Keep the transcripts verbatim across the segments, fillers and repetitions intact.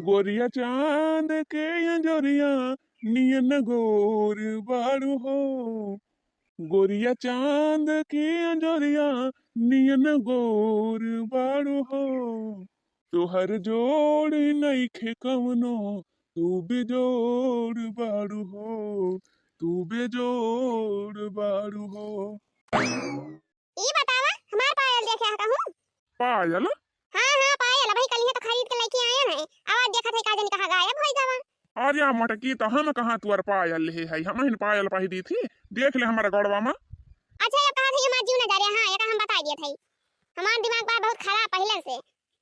गोरिया चांद के अंजोरिया नियन गोर बाड़ू हो, गोरिया चांद के अंजोरिया नियन गोर बाड़ू हो, तोहर जोड़ नइखे कवनो, तू बेजोड़ बाड़ू हो, तू बेजोड़ बाड़ू हो। ई बतावा, हमार पायल देखे हा कहूँ? पायल? हाँ, हाँ, पायल, अबही कलिहे तो खरीद के लइके आयन है। अब आज देखत है का जानी कहाँ गायब होइ गवा। अरे मोटकी, तो हम कहाँ तुअर पायल लेहे है, हमहिन पायल पहिरी थी, देख ले हमार गड़वा मा। अच्छा, अब कहा थी हमार जीव न जा रहे, हाँ, एका हम बताइ दियत है। हमार दिमाग बा बहुत खराब पहिलन से।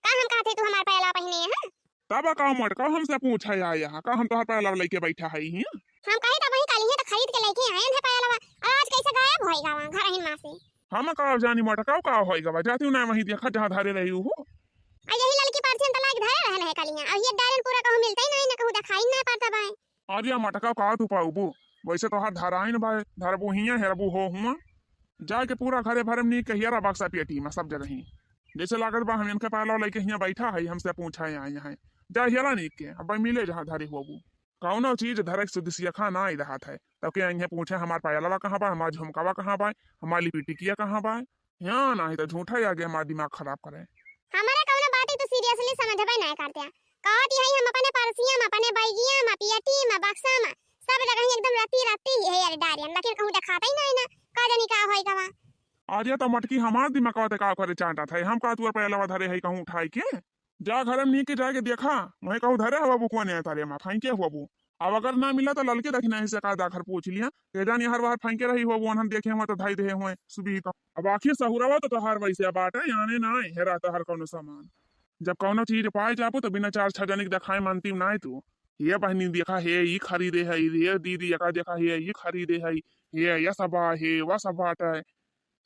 का हम कहा थी तू हमार पायलवा पहिने है, हाँ? तब का मोटका हमसे पूछे आया है, का हम तोहार पायलवा लइके बैठा है हियाँ? हम कही तब वही कलिहे तो खरीद के लइके आयन है पायलवा, और आज कैसे गायब होइ गवा घरहिन मा से? हम का जानी मोटका का होइ गवा, जाती हूँ ना वहीं देखा जहाँ धरे रही हो। आ यही ललकी परछिन त लाग धरे रहन है कलिहा, और ये डायरन पूरा कहूँ मिलते ही नहीं, न कहूँ देखाई ना पड़ता बाय। अरे मोटका का तू पाउबू, वैसे तोहार धराइन बाय, धरबू हियाँ हेरबू हो हुआ। जाके पूरा घरे भरे में नीक के हियरा बक्सा पेटी मा सब जगह ही। जैसे लागत बा हम इनके पायलवा लइके हियाँ बैठा है, हमसे पूछे आए हैं। जा हियरा नीक के, अब मिले जहाँ धरे होबू। कौनो चीज धरे के सुदिसिया खा ना आई रहत है, तब के अइहे पूछे हमार पायलवा कहाँ बा, हमार झुमकावा कहाँ बा, हमार लिपिटिकिया कहाँ बा? यहाँ नाही तो झूठा ही आगे हमार दिमाग खराब करे। हमारे कौनो बात ही तू seriously समझबे नहीं करते। कहत ही हम अपने परसिया मा, अपने बैगिया मा, पियटी मा, बक्सा मा, सब जगह ही एकदम रत्ती रत्ती ही हेर डारियन, लेकिन कहूँ देखाते ही नहीं ना, का जानी का होई गवा। अरे तो मोटकी हमार दिमागवा ते का करे चाटत है, हम का तुअर पायलवा धरे है कहूँ उठाई के? जा घरे में नीक के जाके देखा, वहीं कहूँ धरे हवा बुकवा ने तारे मा, फेंके हुआ बू। अब अगर ना मिला तो ललके दखिनाही से का दाखर पूछ लिया, के जानी हर बार फेंके रही हुआ, वो अनहन देखे हुआ तो धाई देहे हुए सुबह तो। अब आखिर सहुरवा तो तोहार वैसे बाटे, आने ना हेरा तोहार कौनो सामान। जब कौनो चीज पाए जाबू तो बिना चार छह जने के देखाए मानती ना तू। ये बहनी देखा हे, ई खरीदे है, ये दीदी एका देखा हे, ई खरीदे है, ये या सब है, वा सब बाटे।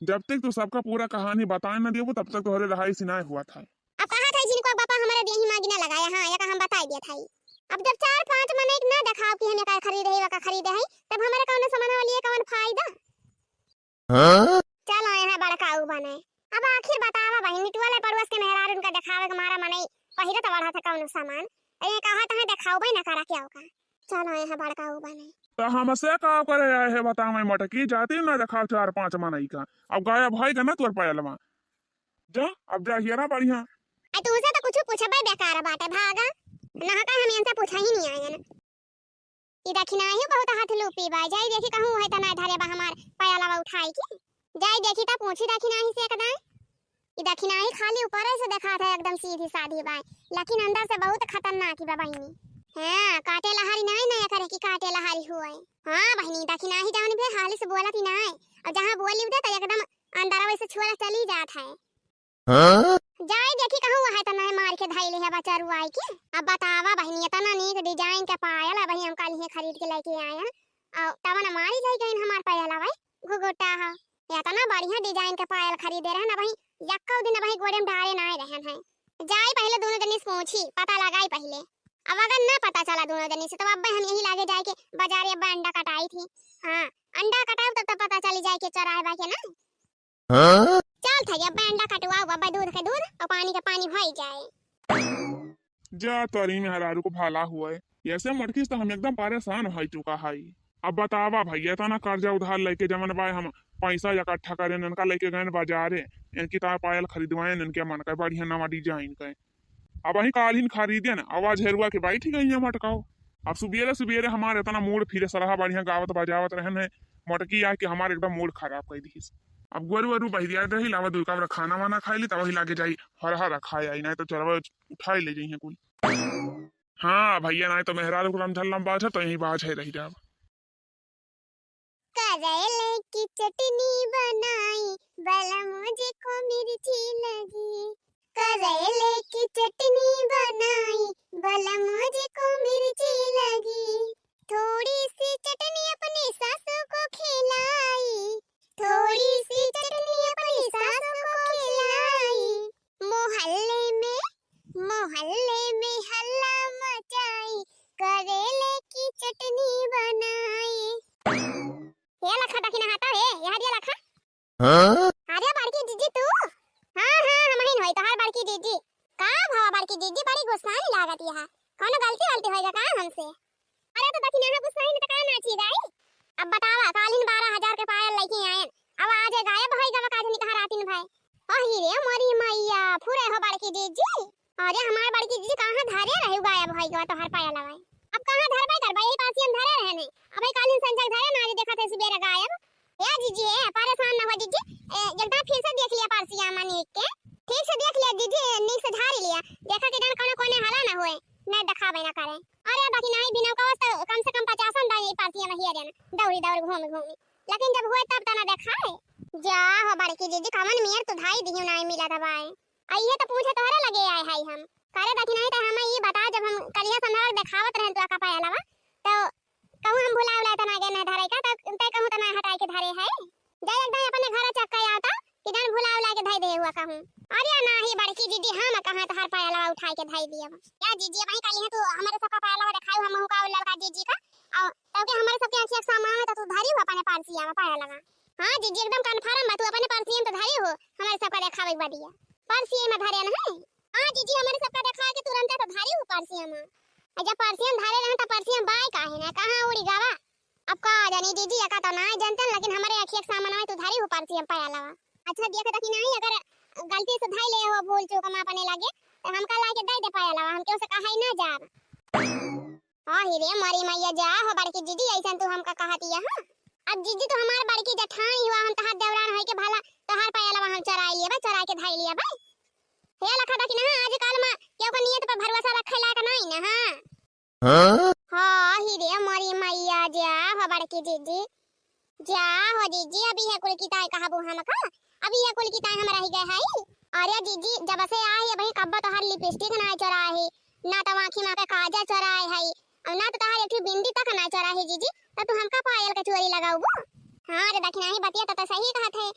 जब तक तू सबका पूरा कहानी बताए न देबू, तब तक तोहरे रहाई सिनाए हुआ था। अब कहा था जिनको बापा हमारे देही माँ गिना लगाया, हाँ, या का हम बताए दिया था। अब जब चार पांच मनई ना देखाओ कि हम एका खरीदे है, वका खरीदे है, तब हमारे कौनो सामान वाली है, कौन फायदा? हाँ? चलो यहाँ बड़काऊ बने। अब आखिर बतावा बहिनी, टोले पड़ोस के मेहरारू उनका देखावे के मारा मनई पहिरत बढ़त है कौनो सामान। अरे कहा तो है देखाओ भाई ना करा क्या होगा। चलो यहाँ बड़काऊ बने। तो हमसे का करे आए है बतावे मोटकी, जाती ना देखाओ चार पांच मनई का। अब गायब होई गवा ना तोर पायलवा। जा, अब जा हियरा बढ़िया। आ तुमसे तो कुछ पूछबे बेकार बाटे, भागा। ना का हम इनसे पूछा ही नहीं आए ना। ई दखिनाही बहुत हाथ लूपी बा, जाई देखी कहूँ है त ना धरे बा हमार पायलवा उठाई के। जाई देखी त पूछी दखिनाही से एकदम। ई दखिनाही खाली ऊपरे से देखात है एकदम सीधी साधी बा, लेकिन अंदर से बहुत खतरनाक बा बहिनी। हाँ, काटे लहारी नाई ना करे कि काटे लहारी हुए। हाँ बहिनी, दखिनाही जवन भी हाली से बोलत ही नाई, और जहाँ बोली उधर तो एकदम अंदर वैसे छोरा चली जात है। हाँ? जाई देखी कहूँ है त नहीं मार के धइले है बचरुआई के। अब बतावा बहिनी, इतना नीक design के पायल अबही हम कालिहे खरीद के लेके आए हैं। और तवन मारी जाई गइन हमार पायल अबही घुघुटा है। इतना बढ़िया design के पायल खरीदे रहन अबही, यक्को दिन अबही गोड़े में डारे ना रहन है। जाई पहले दोनों जनी से पूछी, पता लगाई पहले। अब अगर ना पता चला दोनों जनी से तो अब हम यही लागे जाए के बाजारे अब अंडा कटाई थी। हाँ, अंडा कटाई तब तो पता चली जाए के चोराए बा के ना। हाँ? चल थई, अब अंडा कटवाओ, अब दूध के दूध और पानी के पानी होई जाए। जा तोरी मेहरारू को भला हुए। ऐसे मोटकी से तो हम एकदम परेशान हो चुका है। अब बतावा भैया, इतना कर्जा उधार लेके जवन बा हम पैसा इकट्ठा करेन, इनका लेके गएन बाजारे, इनकी तार पायल खरीदवाएन, इनके मन का बढ़िया नवा design का। अबही काल्हिन खरीदेन, आवाज हेरुआ के बैठ गई है मोटकाऊ। अब सुबेरे सुबेरे हमार इतना mood फिरे, सरहा बढ़िया गावत बजावत रहन है, मोटकी आके हमार एकदम mood खराब कर दिहिस। अब गोरू वरू बहरिया रही, लावा दुई कमरा खाना वाना खाई ली, तब वही लागे जाई हर हर खाए आई, नहीं तो चोरवा उठाई ले जाई है कुल। हाँ भैया, नहीं तो मेहरारू को रमझल्लम बाज है, तो यहीं बाज है रही जाब। करेले की चटनी बनाई, बलम जी को मिर्ची लगी। करेले की चटनी बनाई, बलम जी को मिर्ची लगी। थोड़ी सी चटनी अपनी सासू को खिलाई, थोड़ी सी चटनी अपनी सासू को खिलाई। मोहल्ले में, मोहल्ले में हल्ला मचाई, करेले की चटनी बनाई। हे लखा, दखिना हाथा हे, यहाँ दिया लखा। हाँ? अरे बड़की जीजी तू? हाँ, हाँ, हम ही होई तोहार बड़की जीजी। का भवा बड़की जीजी, बड़ी गुस्सानी लागत यहाँ। कौनो गलती वलती होइगा का हमसे? अरे तो दखिनहा गुस्सा ही न त का नाची गाई। अब बतावा, कालिन बारह हजार के पायल लइके आयन, अब आज गायब होइगा का जनी कहाँ रातिन भय। अही रे मोरी मैया, फुरे हो बड़की जीजी। अरे हमार बड़की जीजी कहाँ धरे रहे गायब होइगा तोहार पायलवा। अब कहाँ धरबे करबे, यही पासियन धरे रहे ने। अब कालिन संझा धरे ना, आज देखत है सुबेरे गायब। ए जीजी, ए, परेशान न हो जीजी, ए, एकदम फिर से देख लिया परसिया मा नीक के। ठीक से देख लिया जीजी, नीक से झारी लिया। देखा कि जन कौनो कोने हला न होए, नहीं देखावे न करे। अरे बाकी नहीं बिना कवस तो कम से कम पचासन दाई परसिया मा हिया जन, दौड़ी दौड़ घूम घूमी। लेकिन जब होए तब तना देखाए। जा हो बड़की जीजी, कमन मियर तू धाई दिहियो नहीं मिला दबाए। आ ये तो पूछे तोहरे लगे आए है हम। करे बाकी नहीं तो हमें ये बता, जब हम कलिया संधार देखावत रहे तू का पायलवा, तो कहूँ हम भुला उला तना गए नहीं धरे का, तो तय कहूँ तना हटाए के धरे है। जा एकदम अपने घर चक्का आवता कि जान भुला उला के धई दे हुआ कहूँ। अरे नाही बड़की जीजी, हम कहाँ तोहार पायलवा उठाए के धई दिया। या जीजी, अबहीं कालिहे तू हमरे सबका पायलवा देखाऊ, हम का ललका जीजी का। और तब के हमरे सबके आँखी एक सामान है तो तू धरी हो अपने पारसिया मा पायलवा। हाँ जीजी, एकदम कन्फर्म बा, तू अपने पारसिया मा तो धरी हो, हमरे सबका देखावे के बदिया। पारसिया मा धरे न है। हाँ जीजी, हमरे सबका देखाए के तुरंत तो धरी हो पारसिया मा। आ जब पारसिया मा धरे रहन तो पारसिया मा बाय काहे ना, कहाँ उड़ी गवा? अब का जानी जीजी, एका तो नाय जानते, लेकिन हमरे अखिया के सामने में तू धरी हो पारसिया मा पायलवा। अच्छा, देख देखी नहीं, अगर गलती से धई ले हो भूल चूक मा अपने लगे, तो हमका लाके दे दे पायलवा, हम केहू से कहा ही ना जाब। अही रे मोरी मैया, जा हो बड़की जीजी, ऐसन तू हमका कहतिया, हाँ? अब जीजी तू हमार बड़की जेठानी हुआ, हम तोहार देवरान होई के भला तोहार पायलवा हम चोराई लिया बा, चोराई के धई लिया बा। हे लखा देखी ना, आजकल मा केहू का नियत पर भरोसा रखे लायक नहीं ना, हाँ? हाँ? हाँ, ही रे मोरी मैया, जा हो बड़की जीजी। जा हो जीजी, अभी है कुल की ताई कहबू हमका, अभी है कुल की ताई हम रह गए हई। अरे जीजी, जब से आई अबहीं कब्बो तोहार लिपस्टिक ना चोराए ही, ना तो आँखी मा के काजर चोराए हई, और ना तो तोहार एक ठो बिंदी तक ना चोराए ही जीजी, तो तू हमका पायल के चोरी लगाउबू? हाँ रे दखिनही, बतिया तो, तो सही कहत है,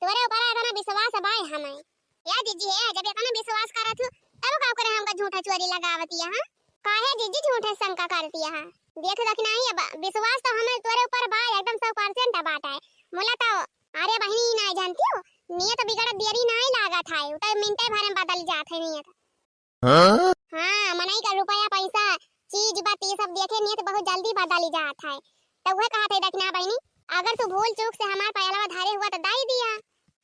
तोरे ऊपर इतना विश्वास बाय हमें। या जीजी है, जब इतना विश्वास करत हूँ, तब का करे हमका झूठा चोरी लगावतिया, हाँ? काहे जीजी झूठे शंका करतिया, हाँ? देख दखिनही, अब विश्वास तो हमें तोरे ऊपर बा, एकदम सौ परसेंट बात है। मुला तो, अरे बहिनी, ई नाय जानतियो, नियत बिगड़त देरी नाय लागत है, उ तो मिनटे भर में बदल जात है नियत। हाँ? हाँ, मनई का रुपया, पैसा, चीज बात, ये सब देखे नियत बहुत जल्दी बदली जात है। तो वह कहत है, देखना बहिनी, अगर तू भूल चूक से हमार पायलवा धरे हुआ तो दई दिया।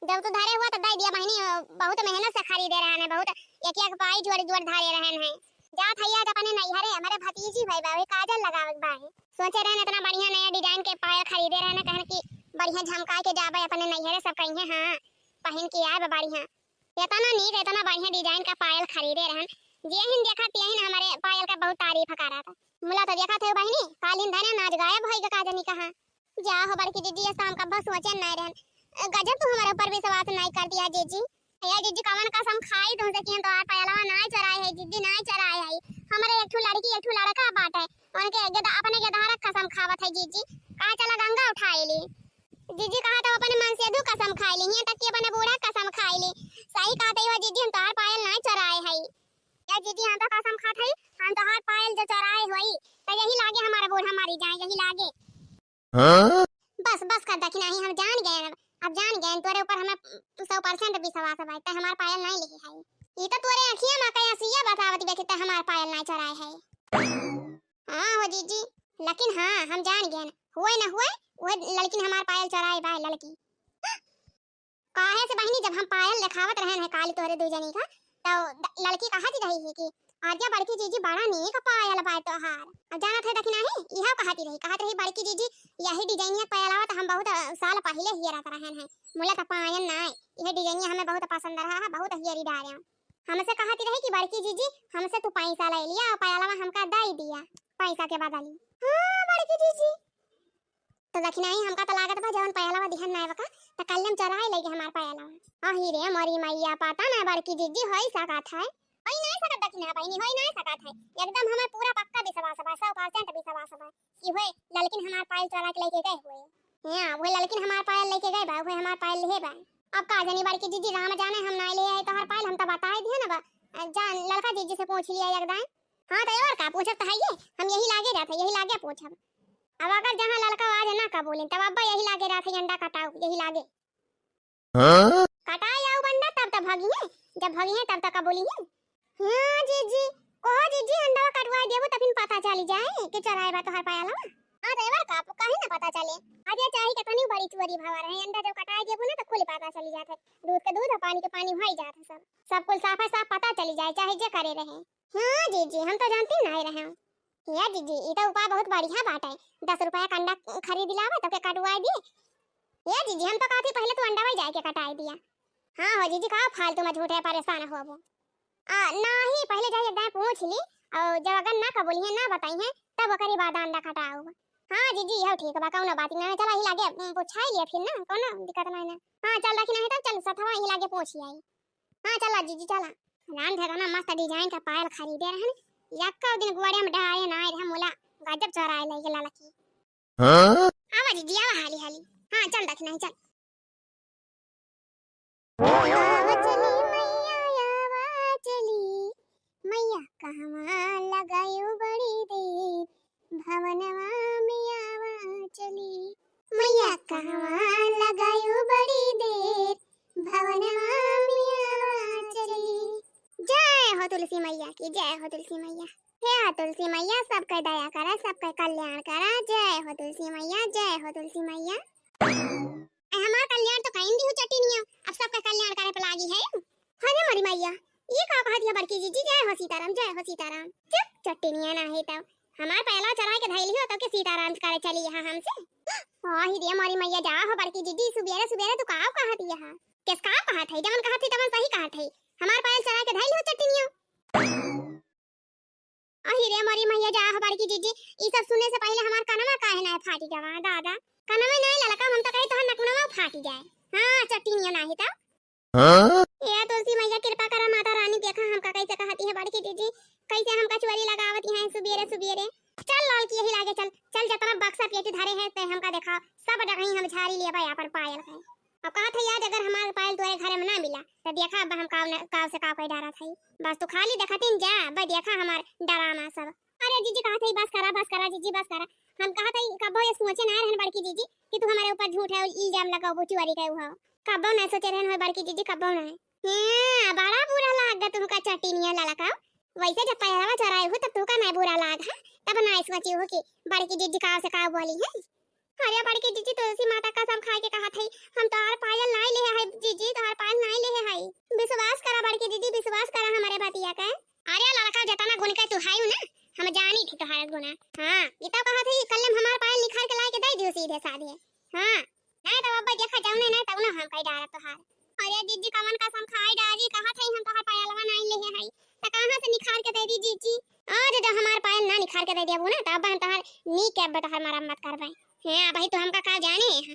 जब तू धरे हुआ तो दई दिया बहिनी, बहुत मेहनत से खरीदे रहन है, बहुत एक एक पाई जोड़ जोड़ धरे रहन है। जात है आज अपने नैहरे, हमारे भतीजी भाई बा, वही काजल लगावे के बा है। सोचे रहन इतना बढ़िया नया design के पायल खरीदे रहन, कहन कि बढ़िया झमका के जाबे अपने नैहरे, सब कहिए हाँ, पहन के आए बा बढ़िया। इतना नीक, इतना बढ़िया design का पायल खरीदे रहन, जेहिन देखा तेहिन हमारे पायल का बहुत तारीफ करत। मुला तो देखत है बहिनी, कालिन धरे नाच गायब होई का, का जानी कहाँ। जा हो बड़की जीजी, ये शाम का बहुत सोचे नहीं रहन। गजब तू हमारे ऊपर विश्वास नहीं करतिया जीजी। या जीजी, कवन कसम खाई तुमसे कि हम तोहार पायलवा नहीं चोराए है जीजी, नहीं चोराए है। हमारे एक ठो लड़की, एक ठो लड़का बाटे, उनके गेदा-, अपने गेदहरा कसम खावत है जीजी। कहा चला गंगा उठाए ली। जीजी कहा तो अपने मन से दू कसम खाए ली, यहाँ तक कि अपने बूढ़ा कसम खाए ली। सही कहत है जीजी, हम तोहार पायल नाय चोराए हई। या जीजी, हम तो कसम खात हई, हम तोहार पायल जो चोराए होई, तो यही लागे हमारा बूढ़ा मरी जाए, यही लागे। हाँ? बस, बस कर दखिनही, हम जान गए, अब जान गए, तोरे ऊपर हमें सौ परसेंट विश्वास है, ते हमार पायल नाय लिही है। ई तो तोरे अखिया मा कहीं असिया बतावत बे कि ते हमार पायल नाय चोराए है। हाँ हो जीजी, लेकिन हाँ, हम जान गए, हुए न हुए, वो लड़किन हमार पायल चोराए बा, लड़की। काहे से बहिनी, जब हम पायल देखावत रहन है काली तोहरे दू जनी का, तो द-, लड़की कहत रही है कि "आजा बड़की जीजी, बड़ा नीक पायल बा तोहार।" अब जानत है दखिनही, इहो कहत रही, कहत रही, "बड़की जीजी, यही design के पायलवा तो हम बहुत, अ, साल पहिले हियरत रहन है, मुला तो पायन ना, यह design हमें बहुत पसंद रहा है, बहुत हियरी डारे।" हमसे कहत रही कि "बड़की जीजी, हमसे तू पैसा ले लिया और पायलवा हमका दे दिया पैसा के बदली।" हाँ बड़की जीजी, तो दखिनही, हमका तो लागत बा जवन पायलवा दिहन नाय बका, त कल्ले में चोराए लइगे हमार पायलवा। अही रे मोरी मैया, पता ना बड़की जीजी होई सकत है। होई नाय सकत दखिनहा बहिनी, होई नाय सकत है। एकदम हमें पूरा पक्का विश्वास बा, सौ परसेंट विश्वास बा कि हुए ललकिन हमार पायल चोरा के लइके गए हुए। हाँ, हुए ललकिन हमार पायल लइके गए बा, हुए हमार पायल लिहे बा। अब का जानी बड़की जीजी, राम जाने हम नाय ले आए तोहार पायल, हम तो बताए दिए ना बा। जान ललका जीजी से पूछ लिया एकदम। हाँ तो और का पूछब तो है ये, हम यही लागे रहते, यही लागे पूछब। अब अगर जहाँ ललका आज ना कबूलिन, तब अब्बा यही लागे रहत है, अंडा कटाऊ, यही लागे। हाँ? कटाई आऊ बंडा, तब तो भगी है, जब भगी है, तब तो कबूली है। हाँ जीजी, कहो जीजी, अंडा कटवाई दे। जाए के चोराए बा तोहार पायलवा। हाँ, तो एवर का, काहे ना पता चले? अरे चाही के तनी बड़ी चोरी भवा रहे, अंडा जब कटाए देबू ना तो खुली पता चली जात है। दूध के दूध और पानी के पानी होई जात है सब। सब कुल साफे साफ पता चली जाए, चाहे जे करे रहे। हाँ जीजी, हम तो जानती नहीं रहे। हे जीजी, ई तो उपाय बहुत बढ़िया बाटे। दस रुपया के अंडा खरीद लावा, तोके कटवाई दी। हे जीजी, हम तो कहती पहले तू अंडा वही जाए के कटाई दिया। हाँ हो जीजी, का फालतू में झूठे परेशान होबो। आ, नाही, पहले जाई एक दाएं पूछ ली, और जब अगर ना कबूलिहे, ना बताइहे, तब ओकरी बाद अंडा कटाउब। हाँ जीजी, यह ठीक बा, कौनो बात ना, चला ही लागे, उम, पूछाई लिया फिर ना, कौनो दिक्कत नहीं ना। हाँ, चल रखी नहीं तब चल सथवा ही लागे पूछ आई। हाँ, चला जीजी, चला। राम धगना मस्त design का पायल खरीदे रहन, यक्का दिन गुआड़े में डहाए ना आए रहे, मुला गजब चोराए लई गेला लकी। हाँ? आवा जीजी, आवा हाली हाली। हाँ, चल दखिना ही, चल। आवा चली मैया, आवा चली, मैया कहवा लगायो बड़ी देर, भवनवा में आवा चली। मैया कहवा लगायो बड़ी देर, भवनवा में आवा चली। जय हो तुलसी मैया की, जय हो तुलसी मैया। हे हो तुलसी मैया, सबके दया करा, सबके कल्याण करा। जय हो तुलसी मैया, जय हो तुलसी मैया। ए, हमार कल्याण तो कहीं दी हो चट्टिनिया, अब सबके कल्याण करे पे लागी है। अरे मोरी मैया, ये का कहा दिया बड़की जीजी, जय हो सीताराम, जय हो सीताराम। चुप, चट्टिनिया ना है तो हमार पहला चढ़ाई के धैली हो तो के सीताराम करे चली यहाँ हमसे। आही रे मोरी मैया, जा हो बड़की जीजी, सुबेरे सुबेरे तू का कहा दिया है? किस का कहा थे? जवन कहा थे तवन सही कहा थे। हमार पायल चढ़ा के धैली हो चट्टिनिया। अही रे मोरी मैया, जा हो बड़की जीजी, ई सब सुने से पहले हमार कनवा काहे ना फाटी गवा दादा। कनवा ना ललका, हम तो कही तोहर नकनवा फाटी जाए। हाँ, चट्टिनिया नाही तो। हाँ? ए तुलसी मैया, कृपा करा माता रानी, देखा हमका कैसे कहती है बड़की जीजी, कैसे हमका चोरी लगावती है सुबेरे सुबेरे। चल ललकी, यही लागे चल, चल जतना बक्सा पेटी धरे है ते हमका देखाओ, सब डगही हम झारी लेबा अपन पायल के। अब कहा था याद, अगर हमार पायल तोरे घरे में ना मिला तो देखा अब हम काव न, काव से काव कई डारा था। बस तू खाली देखतिन जा, अब देखा हमार डरामा सब। अरे जीजी कहा था बस करा, बस करा जीजी, बस करा। हम कहा था कबो ये सोचे ना रहन बड़की जीजी कि तू हमारे ऊपर झूठ है इल्जाम लगाओ चोरी के हुआ। कबो ना सोचे रहन हो बड़की जीजी, कबो ना। हाँ, बड़ा बुरा लाग गा तुमका चट्टिनिया ललका। वैसे जब पैरवा चराए हो तब तुमका ना बुरा लाग है, तब ना सोची हो कि बड़की जीजी काव से काव बोली है। अरे बड़की जीजी, तुलसी माता कसम खाए के कहा थई, हम तोहार पायल नाई लेहे हई जीजी, तोहार पायल नाई लेहे हई। विश्वास करा बड़की जीजी, विश्वास करा हमारे बतिया के। अरे ललका, जतना गुण के तू हाई ना, हम जानी थी तोहार गुना। हाँ, ये तो कहा थी कल हम हमार पायल निखार के लाए के दे दियो सीधे साधे। हाँ, नहीं तो अब देखा जाऊ नहीं, नहीं तो ना हम कई डारा तोहार। अरे जीजी, कवन कसम खाए डारी, कहा थई हम तोहार पायलवा नाई लेहे हई, तो कहाँ से निखार के दे दी जीजी? आज जब हमार पायल ना निखार के दे देबू ना, तब हम तोहार नी के अब तोहार मरम्मत करबे। हैं, अबही तो हमका का जाने हैं।